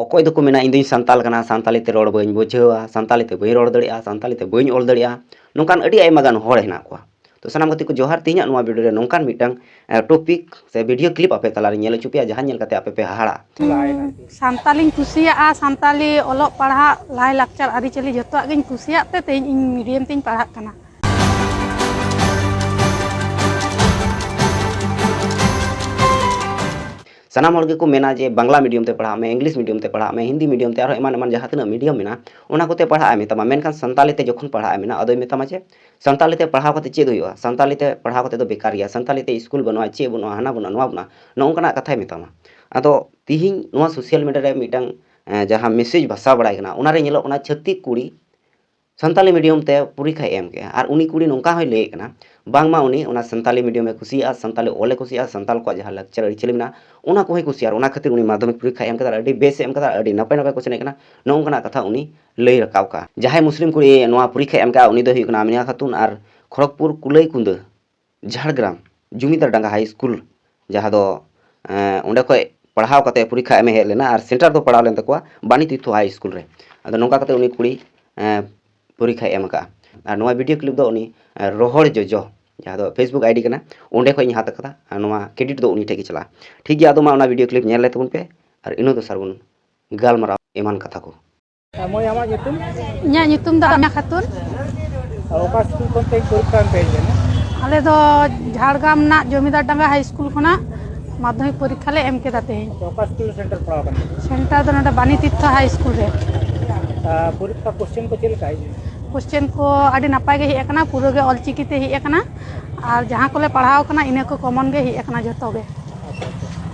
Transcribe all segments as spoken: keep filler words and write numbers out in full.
ᱚᱠᱚᱭ ᱫᱚᱠᱚ ᱢᱮᱱᱟ, "ᱤᱧ ᱫᱚᱧ ᱥᱟᱱᱛᱟᱞ ᱠᱟᱱᱟ, ᱥᱟᱱᱛᱟᱞᱤ ᱛᱮ ᱨᱚᱲ ᱵᱟᱹᱧ ᱵᱩᱡᱷᱟᱹᱣᱟ, ᱥᱟᱱᱛᱟᱞᱤ ᱛᱮ ᱵᱟᱹᱧ ᱨᱚᱲ ᱫᱟᱲᱮᱭᱟᱜᱼᱟ, ᱥᱟᱱᱛᱟᱞᱤ ᱛᱮ ᱵᱟᱹᱧ ᱚᱞ ᱫᱟᱲᱮᱭᱟᱜᱼᱟ", ᱱᱚᱝᱠᱟᱱ ᱟᱹᱰᱤ ᱟᱭᱢᱟ ᱜᱟᱱ ᱦᱚᱲ ᱦᱮᱱᱟᱜ ᱠᱚᱣᱟ᱾ ᱛᱚ ᱥᱟᱱᱟᱢ ᱜᱟᱛᱮ ᱠᱚ ᱡᱚᱦᱟᱨ, ᱛᱮᱦᱮᱧᱟᱜ ᱱᱚᱣᱟ video ᱨᱮ ᱱᱚᱝᱠᱟᱱ ᱢᱤᱫᱴᱟᱝ, ᱮ, topic ᱥᱮ video clip ᱟᱯᱮ ᱛᱟᱞᱟᱨᱮ ᱧᱮᱞ ᱦᱚᱪᱚ ᱯᱮᱭᱟ, ᱡᱟᱦᱟᱸ ᱧᱮᱞ ᱠᱟᱛᱮ ᱟᱯᱮ ᱯᱮ ᱦᱟᱦᱟᱲᱟᱜᱼᱟ᱾ ᱥᱟᱱᱛᱟᱞᱤᱧ ᱠᱩᱥᱤᱭᱟᱜᱼᱟ, ᱥᱟᱱᱛᱟᱞᱤ ᱚᱞᱚᱜ ᱯᱟᱲᱦᱟᱜ, ᱞᱟᱭ ᱞᱟᱠᱪᱟᱨ, ᱟᱹᱨᱤᱪᱟᱹᱞᱤ ᱡᱚᱛᱚᱣᱟᱜ ᱜᱤᱧ ᱠᱩᱥᱤᱭᱟᱜ ᱛᱮ ᱛᱮᱦᱮᱧ ᱤᱧ medium ᱛᱤᱧ ᱯᱟᱲᱦᱟᱜ ᱠᱟᱱᱟ᱾ ᱥᱟᱱᱟᱢ ᱦᱚᱲ ᱜᱮᱠᱚ ᱢᱮᱱᱟ ᱡᱮ ᱵᱟᱝᱞᱟ medium ᱛᱮ ᱯᱟᱲᱦᱟᱜ ᱢᱮ, English medium ᱛᱮ ᱯᱟᱲᱦᱟᱜ ᱢᱮ, ᱦᱤᱱᱫᱤ medium ᱛᱮ, ᱟᱨᱦᱚᱸ ᱮᱢᱟᱱ ᱮᱢᱟᱱ ᱡᱟᱦᱟᱸ ᱛᱤᱱᱟᱹᱜ medium ᱢᱮᱱᱟᱜᱼᱟ, ᱚᱱᱟ ᱠᱚᱛᱮ ᱯᱟᱲᱦᱟᱜ ᱮ ᱢᱮᱛᱟᱢᱟ᱾ ᱢᱮᱱᱠᱷᱟᱱ ᱥᱟᱱᱛᱟᱞᱤ ᱛᱮ ᱡᱚᱠᱷᱚᱱ ᱯᱟᱲᱦᱟᱜ ᱮ ᱢᱮᱱᱟ, ᱟᱫᱚᱭ ᱢᱮᱛᱟᱢᱟ ᱡᱮ ᱥᱟᱱᱛᱟᱞᱤ ᱛᱮ ᱯᱟᱲᱦᱟᱣ ᱠᱟᱛᱮ ᱪᱮᱫ ᱦᱩᱭᱩᱜᱼᱟ? ᱥᱟᱱᱛᱟᱞᱤ ᱛᱮ ᱯᱟᱲᱦᱟᱣ ᱠᱟᱛᱮ ᱫᱚ ᱵᱮᱠᱟᱨ ᱜᱮᱭᱟ, ᱥᱟᱱᱛᱟᱞᱤ ᱛᱮ ᱥᱠᱩᱞ ᱵᱟᱹᱱᱩᱜᱼᱟ, ᱪᱮᱫ ᱵᱟᱹᱱᱩᱜᱼᱟ, ᱦᱟᱱᱟ ᱵᱟᱹᱱᱩᱜᱼᱟ, ᱱᱚᱣᱟ ᱵᱟᱹᱱᱩᱜᱼᱟ, ᱱᱚᱜᱼᱚ ᱱᱚᱝᱠᱟᱱᱟᱜ ᱠᱟᱛᱷᱟᱭ ᱢᱮᱛᱟᱢᱟ᱾ ᱟᱫᱚ ᱛᱤᱦᱤᱧ ᱱᱚᱣᱟ social media ᱨᱮ ᱢᱤᱫᱴᱟᱝ, ᱮᱸ, ᱡᱟᱦᱟᱸ message ᱵᱷᱟᱥᱟᱣ ᱵᱟᱲᱟᱭ ᱠᱟᱱᱟ, ᱚᱱᱟᱨᱮ ᱧᱮᱞᱚᱜ ᱠᱟᱱᱟ ᱪᱷᱟᱹᱛᱤᱠ ᱠᱩᱲᱤ ᱥᱟᱱᱛᱟᱞᱤ medium ᱛᱮ ᱯᱚᱨᱤᱠᱠᱷᱟᱭ ᱮᱢ ᱠᱮᱜᱼᱟ᱾ ᱟᱨ ᱩᱱᱤ ᱠᱩᱲᱤ ᱱᱚᱝᱠᱟ ᱦᱚᱸᱭ ᱞᱟᱹᱭᱮᱫ ᱠᱟᱱᱟ, ᱵᱟᱝᱢᱟ ᱩᱱᱤ ᱚᱱᱟ ᱥᱟᱱᱛᱟᱞᱤ medium ᱮ ᱠᱩᱥᱤᱭᱟᱜᱼᱟ, ᱥᱟᱱᱛᱟᱞᱤ ᱚᱞᱮ ᱠᱩᱥᱤᱭᱟᱜᱼᱟ, ᱥᱟᱱᱛᱟᱞ ᱠᱚᱣᱟᱜ ᱡᱟᱦᱟᱸ ᱞᱟᱠᱪᱟᱨ ᱟᱹᱨᱤᱪᱟᱹᱞᱤ ᱢᱮᱱᱟᱜᱼᱟ, ᱚᱱᱟ ᱠᱚᱦᱚᱸᱭ ᱠᱩᱥᱤᱭᱟᱜᱼᱟ᱾ ᱟᱨ ᱚᱱᱟ ᱠᱷᱟᱹᱛᱤᱨ ᱩᱱᱤ ᱢᱟᱫᱽᱫᱷᱚᱢᱤᱠ ᱯᱚᱨᱤᱠᱠᱷᱟᱭ ᱮᱢ ᱠᱟᱫᱟ, ᱟᱹᱰᱤ ᱵᱮᱥ ᱮ ᱮᱢ ᱠᱟᱫᱟ, ᱟᱹᱰᱤ ᱱᱟᱯᱟᱭ ᱱᱟᱯᱟᱭ question ᱦᱮᱡ ᱠᱟᱱᱟ, ᱱᱚᱜᱼᱚ ᱱᱚᱝᱠᱟᱱᱟᱜ ᱠᱟᱛᱷᱟ ᱩᱱᱤ ᱞᱟᱹᱭ ᱨᱟᱠᱟᱵ ᱠᱟᱜᱼᱟ᱾ ᱡᱟᱦᱟᱸᱭ ᱢᱩᱥᱞᱤᱢ ᱠᱩᱲᱤ ᱱᱚᱣᱟ ᱯᱚᱨᱤᱠᱠᱷᱟᱭ ᱮᱢ ᱠᱟᱜᱼᱟ, ᱩᱱᱤ ᱫᱚᱭ ᱦᱩᱭᱩᱜ ᱠᱟᱱᱟ ᱟᱢᱤᱱᱟ ᱠᱷᱟᱛᱩᱱ, ᱟᱨ ᱠᱷᱚᱲᱚᱜᱽᱯᱩᱨ ᱠᱩᱞᱟᱹᱭ ᱠᱩᱸᱫᱟᱹ ᱡᱷᱟᱲᱜᱨᱟᱢ ᱡᱩᱢᱤᱫᱟᱨ ᱰᱟᱸᱜᱟ high school, ᱡᱟᱦᱟᱸ ᱫᱚ, ᱮᱸ, ᱚᱸᱰᱮ ᱠᱷᱚᱡ ᱯᱟᱲᱦᱟᱣ ᱠᱟᱛᱮ ᱯᱚᱨᱤᱠᱠᱷᱟ ᱮᱢᱮ ᱦᱮᱡ ᱞᱮᱱᱟ ᱟᱨ center ᱫᱚ ᱯᱟᱲᱟᱣ ᱞᱮᱱ ᱛᱟᱠᱚᱣᱟ ᱵᱟᱱᱤ ᱛᱤᱨᱛᱷᱚ high school ᱨᱮ᱾ ᱟᱫᱚ ᱱᱚᱝᱠᱟ ᱠᱟᱛᱮ ᱩᱱᱤ ᱠᱩᱲᱤ, ᱮᱸ, ᱯᱚᱨᱤᱠᱠᱷᱟᱭ ᱮᱢ ᱟᱠᱟᱫᱼᱟ᱾ ᱟᱨ ᱱᱚᱣᱟ video clip ᱫᱚ ᱩᱱᱤ, ᱮᱸ, ᱨᱚᱦᱚᱲ ᱡᱚᱡᱚ, ᱡᱟᱦᱟᱸ ᱫᱚ Facebook ID ᱠᱟᱱᱟ, ᱚᱸᱰᱮ ᱠᱷᱚᱡ ᱤᱧ ᱦᱟᱛ ᱟᱠᱟᱫᱟ᱾ ᱟᱨ ᱱᱚᱣᱟ credit ᱫᱚ ᱩᱱᱤ ᱴᱷᱮᱡ ᱜᱮ ᱪᱟᱞᱟᱜᱼᱟ᱾ ᱴᱷᱤᱠ ᱜᱮᱭᱟ, ᱟᱫᱚ ᱢᱟ ᱚᱱᱟ video clip ᱧᱮᱞ ᱞᱮ ᱛᱟᱵᱚᱱ ᱯᱮ ᱟᱨ ᱤᱱᱟᱹ ᱫᱚᱥᱟᱨ ᱵᱚᱱ ᱜᱟᱞᱢᱟᱨᱟᱣ ᱮᱢᱟᱱ ᱠᱟᱛᱷᱟ ᱠᱚ᱾ ᱦᱮᱸ, ᱢᱟᱹᱭ, ᱟᱢᱟᱜ ᱧᱩᱛᱩᱢ? ᱤᱧᱟᱹᱜ ᱧᱩᱛᱩᱢ ᱫᱚ ᱟᱢᱤᱱᱟ ᱠᱷᱟᱛᱩᱱ᱾ ᱟᱨ ᱚᱠᱟ ᱥᱠᱩᱞ ᱠᱷᱚᱱ ᱛᱮᱦᱮᱧ ᱯᱚᱨᱤᱠᱠᱷᱟ ᱮᱢ ᱯᱮ ᱦᱮᱡ ᱞᱮᱱᱟ? ᱟᱞᱮ ᱫᱚ ᱡᱷᱟᱲᱜᱨᱟᱢ ᱨᱮᱱᱟᱜ ᱡᱚᱢᱤᱫᱟᱨ ᱰᱟᱸᱜᱟ high school ᱠᱷᱚᱱᱟᱜ ᱢᱟᱫᱽᱫᱷᱚᱢᱤᱠ ᱯᱚᱨᱤᱠᱠᱷᱟ ᱞᱮ ᱮᱢ ᱠᱮᱫᱟ ᱛᱮᱦᱮᱧ᱾ ᱟᱪᱪᱷᱟ, ᱚᱠᱟ ᱥᱠᱩᱞ ᱨᱮ center ᱯᱟᱲᱟᱣ ᱠᱟᱱᱟ? Center ᱫᱚ ᱱᱚᱰᱮ ᱵᱟᱱᱤ ᱛᱤᱨᱛᱷᱚ high school ᱨᱮ᱾ ᱟᱨ ᱯᱚᱨᱤᱠᱠᱷᱟ question ᱠᱚ ᱪᱮᱫ ᱞᱮᱠᱟ ᱦᱮᱡ ᱮᱱᱟ? Question ᱠᱚ ᱟᱹᱰᱤ ᱱᱟᱯᱟᱭ ᱜᱮ ᱦᱮᱡ ᱟᱠᱟᱱᱟ, ᱯᱩᱨᱟᱹ ᱜᱮ ᱚᱞᱪᱤᱠᱤ ᱛᱮ ᱦᱮᱡ ᱟᱠᱟᱱᱟ᱾ ᱟᱨ ᱡᱟᱦᱟᱸ ᱠᱚᱞᱮ ᱯᱟᱲᱦᱟᱣ ᱠᱟᱱᱟ, ᱤᱱᱟᱹ ᱠᱚ common ᱜᱮ ᱦᱮᱡ ᱟᱠᱟᱱᱟ ᱡᱚᱛᱚ ᱜᱮ᱾ ᱟᱪᱪᱷᱟ, ᱟᱪᱪᱷᱟ᱾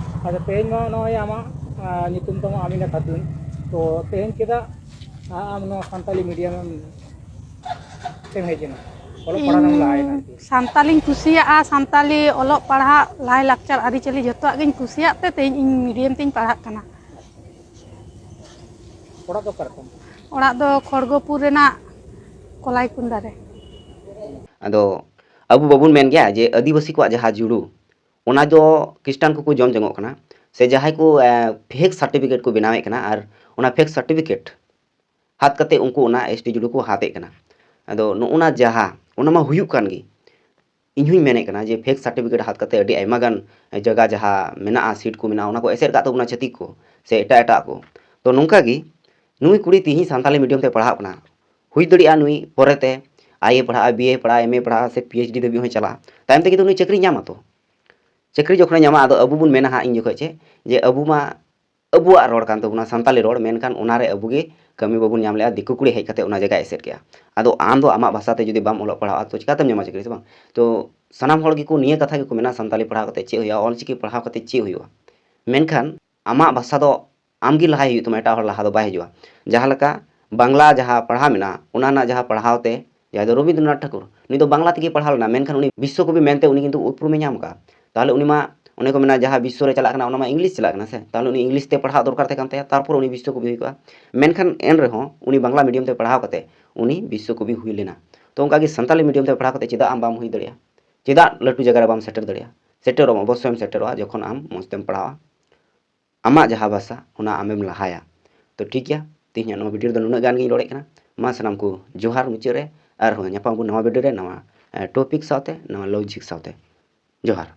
ᱟᱪᱪᱷᱟ, ᱛᱮᱦᱮᱧ ᱢᱟ ᱱᱚᱜᱼᱚᱭ ᱟᱢᱟᱜ, ᱟᱸ, ᱧᱩᱛᱩᱢ ᱛᱟᱢ ᱟᱢᱤᱱᱟ ᱠᱷᱟᱛᱩᱱ, ᱛᱚ ᱛᱮᱦᱮᱧ ᱪᱮᱫᱟᱜ ᱟ-, ᱟᱢ ᱱᱚᱣᱟ ᱥᱟᱱᱛᱟᱞᱤ medium ᱮᱢ, ᱛᱮᱢ ᱦᱮᱡ ᱮᱱᱟ? ᱚᱞᱚᱜ ᱯᱟᱲᱦᱟᱜ ᱮᱢ ᱞᱟᱦᱟᱭᱮᱱᱟ ᱤᱧ ᱟᱨᱠᱤ᱾ ᱥᱟᱱᱛᱟᱞᱤᱧ ᱠᱩᱥᱤᱭᱟᱜᱼᱟ, ᱥᱟᱱᱛᱟᱞᱤ ᱚᱞᱚᱜ ᱯᱟᱲᱦᱟᱜ, ᱞᱟᱭ ᱞᱟᱠᱪᱟᱨ, ᱟᱹᱨᱤᱪᱟᱹᱞᱤ ᱡᱚᱛᱚᱣᱟᱜ ᱜᱤᱧ ᱠᱩᱥᱤᱭᱟᱜ ᱛᱮ ᱛᱮᱦᱮᱧ ᱤᱧ medium ᱛᱤᱧ ᱯᱟᱲᱦᱟᱜ ᱠᱟᱱᱟ᱾ ᱚᱲᱟᱜ ᱫᱚ ᱚᱠᱟ ᱨᱮ ᱛᱟᱢ? ᱚᱲᱟᱜ ᱫᱚ ᱠᱷᱚᱲᱜᱚᱯᱩᱨ ᱨᱮᱱᱟᱜ ᱠᱚᱞᱟᱭᱠᱩᱱᱰᱟ ᱨᱮ᱾ ᱟᱫᱚ ᱟᱵᱚ ᱵᱟᱵᱚᱱ ᱢᱮᱱ ᱜᱮᱭᱟ ᱡᱮ ᱟᱹᱫᱤᱵᱟᱹᱥᱤ ᱠᱚᱣᱟᱜ ᱡᱟᱦᱟᱸ ᱡᱩᱲᱩ, ᱚᱱᱟ ᱫᱚ ᱠᱷᱨᱤᱥᱴᱟᱱ ᱠᱚᱠᱚ ᱡᱚᱢ ᱡᱚᱝᱚᱜ ᱠᱟᱱᱟ᱾ ᱥᱮ ᱡᱟᱦᱟᱸᱭ ᱠᱚ ᱯᱷᱮᱠ ᱥᱟᱨᱴᱤᱯᱷᱤᱠᱮᱴ ᱠᱚ ᱵᱮᱱᱟᱣᱮᱫ ᱠᱟᱱᱟ, ᱟᱨ ᱚᱱᱟ ᱯᱷᱮᱠ ᱥᱟᱨᱴᱤᱯᱷᱤᱠᱮᱴ ᱦᱟᱛ ᱠᱟᱛᱮ ᱩᱱᱠᱩ ᱚᱱᱟ ᱮᱥ ᱴᱤ ᱡᱩᱰᱩ ᱠᱚ ᱦᱟᱛᱮᱫ ᱠᱟᱱᱟ᱾ ᱟᱫᱚ ᱱᱚᱜᱼᱚ ᱱᱟ ᱡᱟᱦᱟᱸ, ᱚᱱᱟ ᱢᱟ ᱦᱩᱭᱩᱜ ᱠᱟᱱ ᱜᱮ, ᱤᱧ ᱦᱚᱧ ᱢᱮᱱᱮᱫ ᱠᱟᱱᱟ ᱡᱮ ᱯᱷᱮᱠ ᱥᱟᱨᱴᱤᱯᱷᱤᱠᱮᱴ ᱦᱟᱛ ᱠᱟᱛᱮ ᱟᱹᱰᱤ ᱟᱭᱢᱟ ᱜᱟᱱ ᱡᱟᱭᱜᱟ ᱡᱟᱦᱟᱸ ᱢᱮᱱᱟᱜᱼᱟ, ᱥᱤᱴ ᱠᱚ ᱢᱮᱱᱟᱜᱼᱟ, ᱚᱱᱟ ᱠᱚ ᱮᱥᱮᱫ ᱠᱟᱜ ᱛᱟᱵᱚᱱᱟ ᱪᱷᱟᱹᱛᱤᱠ ᱠᱚ ᱥᱮ ᱮᱴᱟᱜ ᱮᱴᱟᱜ ᱠᱚ᱾ ᱛᱚ ᱱᱚᱝᱠᱟ ᱜᱮ ᱱᱩᱭ ᱠᱩᱲᱤ ᱛᱮᱦᱤᱧ ᱥᱟᱱᱛᱟᱞᱤ ᱢᱤᱰᱤᱭᱟᱢ ᱛᱮ ᱯᱟᱲᱦᱟᱜ ᱠᱟᱱᱟ, ᱦᱩᱭ ᱫᱟᱲᱮᱭᱟᱜᱼᱟ ᱱᱩᱭ ᱯᱚᱨᱮᱛᱮ ᱟᱭ ᱮ ᱯᱟᱲᱦᱟᱜᱼᱟ, ᱵᱤ ᱮ ᱯᱟᱲᱦᱟᱜᱼᱟ, ᱮᱢ ᱮ ᱯᱟᱲᱦᱟᱜᱼᱟ ᱥᱮ ᱯᱤ ᱮᱭᱤᱪ ᱰᱤ ᱫᱷᱟᱹᱵᱤᱡ ᱦᱚᱸᱭ ᱪᱟᱞᱟᱜᱼᱟ, ᱛᱟᱭᱚᱢ ᱛᱮ ᱠᱤᱱᱛᱩ ᱱᱩᱭ ᱪᱟᱹᱠᱨᱤ ᱧᱟᱢᱟ ᱛᱚ᱾ ᱪᱟᱹᱠᱨᱤ ᱡᱚᱠᱷᱚᱱᱮ ᱧᱟᱢᱟ, ᱟᱫᱚ ᱟᱵᱚ ᱵᱚᱱ ᱢᱮᱱᱟ ᱦᱟᱸᱜ ᱤᱧ ᱡᱚᱠᱷᱚᱡ ᱪᱮ, ᱡᱮ ᱟᱵᱚ ᱢᱟ ᱟᱵᱚᱣᱟᱜ ᱨᱚᱲ ᱠᱟᱱ ᱛᱟᱵᱚᱱᱟ, ᱥᱟᱱᱛᱟᱞᱤ ᱨᱚᱲ, ᱢᱮᱱᱠᱷᱟᱱ ᱚᱱᱟᱨᱮ ᱟᱵᱚ ᱜᱮ ᱠᱟᱹᱢᱤ ᱵᱟᱵᱚᱱ ᱧᱟᱢ ᱞᱮᱜᱼᱟ, ᱫᱤᱠᱩ ᱠᱩᱲᱤ ᱦᱮᱡ ᱠᱟᱛᱮ ᱚᱱᱟ ᱡᱟᱭᱜᱟᱭ ᱮᱥᱮᱫ ᱠᱮᱜᱼᱟ᱾ ᱟᱫᱚ ᱟᱢ ᱫᱚ ᱟᱢᱟᱜ ᱵᱷᱟᱥᱟ ᱛᱮ ᱡᱩᱫᱤ ᱵᱟᱢ ᱚᱞᱚᱜ ᱯᱟᱲᱦᱟᱜᱼᱟ, ᱛᱚ ᱪᱤᱠᱟᱛᱮᱢ ᱧᱟᱢᱟ ᱪᱟᱹᱠᱨᱤ, ᱥᱮ ᱵᱟᱝ? ᱛᱚ ᱥᱟᱱᱟᱢ ᱦᱚᱲ ᱜᱮᱠᱚ ᱱᱤᱭᱟᱹ ᱠᱟᱛᱷᱟ ᱜᱮᱠᱚ ᱢᱮᱱᱟ, ᱥᱟᱱᱛᱟᱞᱤ ᱯᱟᱲᱦᱟᱣ ᱠᱟᱛᱮ ᱪᱮᱫ ᱦᱩᱭᱩᱜᱼᱟ, ᱚᱞᱪᱤᱠᱤ ᱯᱟᱲᱦᱟᱣ ᱠᱟᱛᱮ ᱪᱮᱫ ᱦᱩᱭᱩᱜᱼᱟ? ᱢᱮᱱᱠᱷᱟᱱ ᱟᱢᱟᱜ ᱵᱷᱟᱥᱟ ᱫᱚ ᱟᱢ ᱜᱮ ᱞᱟᱦᱟᱭ ᱦᱩᱭᱩᱜ ᱛᱟᱢᱟ, ᱮᱴᱟᱜ ᱦᱚᱲ ᱞᱟᱦᱟ ᱫᱚ ᱵᱟᱭ ᱦᱤᱡᱩᱜᱼᱟ᱾ ᱡᱟᱦᱟᱸ ᱞᱮᱠᱟ ᱵᱟᱝᱞᱟ ᱡᱟᱦᱟᱸ ᱯᱟᱲᱦᱟᱣ ᱢᱮᱱᱟᱜᱼᱟ, ᱚᱱᱟ ᱨᱮᱱᱟᱜ ᱡᱟᱦᱟᱸ ᱯᱟᱲᱦᱟᱣ ᱛᱮ, ᱡᱟᱦᱟᱸᱭ ᱫᱚ ᱨᱚᱵᱤᱱᱫᱨᱚᱱᱟᱛᱷ ᱴᱷᱟᱠᱩᱨ, ᱩᱱᱤ ᱫᱚ ᱵᱟᱝᱞᱟ ᱛᱮᱜᱮ ᱯᱟᱲᱦᱟᱣ ᱞᱮᱱᱟ, ᱢᱮᱱᱠᱷᱟᱱ ᱩᱱᱤ ᱵᱤᱥᱥᱚ ᱠᱚᱵᱤ ᱢᱮᱱᱛᱮ ᱩᱱᱤ ᱠᱤᱱᱛᱩ ᱩᱯᱨᱩᱢᱮ ᱧᱟᱢ ᱠᱟᱜᱼᱟ᱾ ᱛᱟᱦᱚᱞᱮ ᱩᱱᱤ ᱢᱟ, ᱚᱱᱮ ᱠᱚ ᱢᱮᱱᱟ, ᱡᱟᱦᱟᱸ ᱵᱤᱥᱥᱚ ᱨᱮ ᱪᱟᱞᱟᱜ ᱠᱟᱱᱟ, ᱚᱱᱟ ᱢᱟ ᱤᱝᱞᱤᱥ ᱪᱟᱞᱟᱜ ᱠᱟᱱᱟ ᱥᱮ, ᱛᱟᱦᱚᱞᱮ ᱩᱱᱤ ᱤᱝᱞᱤᱥ ᱛᱮ ᱯᱟᱲᱦᱟᱜ ᱫᱚᱨᱠᱟᱨ ᱛᱟᱦᱮᱸ ᱠᱟᱱ ᱛᱟᱭᱟ, ᱛᱟᱨᱯᱚᱨ ᱩᱱᱤ ᱵᱤᱥᱥᱚ ᱠᱚᱵᱤ ᱦᱩᱭ ᱠᱚᱜᱼᱟ᱾ ᱢᱮᱱᱠᱷᱟᱱ ᱮᱱ ᱨᱮᱦᱚᱸ ᱩᱱᱤ ᱵᱟᱝᱞᱟ ᱢᱤᱰᱤᱭᱟᱢ ᱛᱮ ᱯᱟᱲᱦᱟᱣ ᱠᱟᱛᱮ ᱩᱱᱤ ᱵᱤᱥᱥᱚ ᱠᱚᱵᱤ ᱦᱩᱭ ᱞᱮᱱᱟ᱾ ᱛᱚ ᱚᱱᱠᱟ ᱜᱮ ᱥᱟᱱᱛᱟᱞᱤ ᱢᱤᱰᱤᱭᱟᱢ ᱛᱮ ᱯᱟᱲᱦᱟᱣ ᱠᱟᱛᱮ ᱪᱮᱫᱟᱜ ᱟᱢ ᱵᱟᱢ ᱦᱩᱭ ᱫᱟᱲᱮᱭᱟᱜᱼᱟ? ᱪᱮᱫᱟᱜ ᱞᱟᱹᱴᱩ ᱡᱟᱭᱜᱟ ᱨᱮ ᱵᱟᱢ ᱥᱮᱴᱮᱨ ᱫᱟᱲᱮᱭᱟᱜᱼᱟ? ᱥᱮᱴᱮᱨᱚᱜ ᱟᱢ, ᱚᱵᱚᱥᱥᱳᱭ ᱮᱢ ᱥᱮᱴᱮᱨᱚᱜᱼᱟ, ᱡᱚᱠᱷᱚᱱ ᱟᱢ ᱢᱚᱡᱽ ᱛᱮᱢ ᱯᱟᱲᱦᱟᱣᱟ, ᱟᱢᱟᱜ ᱡᱟᱦᱟᱸ ᱵᱷᱟᱥᱟ, ᱚᱱᱟ ᱟᱢᱮᱢ ᱞᱟᱦᱟᱭᱟ᱾ ᱛᱚ ᱴᱷᱤᱠ ᱜᱮᱭᱟ, ᱛᱮᱦᱮᱧᱟᱜ ᱱᱚᱣᱟ ᱵᱷᱤᱰᱤᱭᱳ ᱨᱮᱫᱚ ᱱᱩᱱᱟᱹᱜ ᱜᱟᱱ ᱜᱤᱧ ᱨᱚᱲᱮᱫ ᱠᱟᱱᱟ᱾ ᱢᱟ ᱥᱟᱱᱟᱢ ᱠᱚ ᱡᱚᱦᱟᱨ ᱢᱩᱪᱟᱹᱫ ᱨᱮ, ᱟᱨᱦᱚᱸ ᱧᱟᱯᱟᱢ ᱟᱵᱚᱱ ᱱᱟᱣᱟ ᱵᱷᱤᱰᱤᱭᱳ ᱨᱮ, ᱱᱟᱣᱟ, ᱮ, ᱴᱚᱯᱤᱠ ᱥᱟᱶᱛᱮ, ᱱᱟᱣᱟ ᱞᱚᱡᱤᱠ ᱥᱟᱶᱛᱮ᱾ ᱡᱚᱦᱟᱨ᱾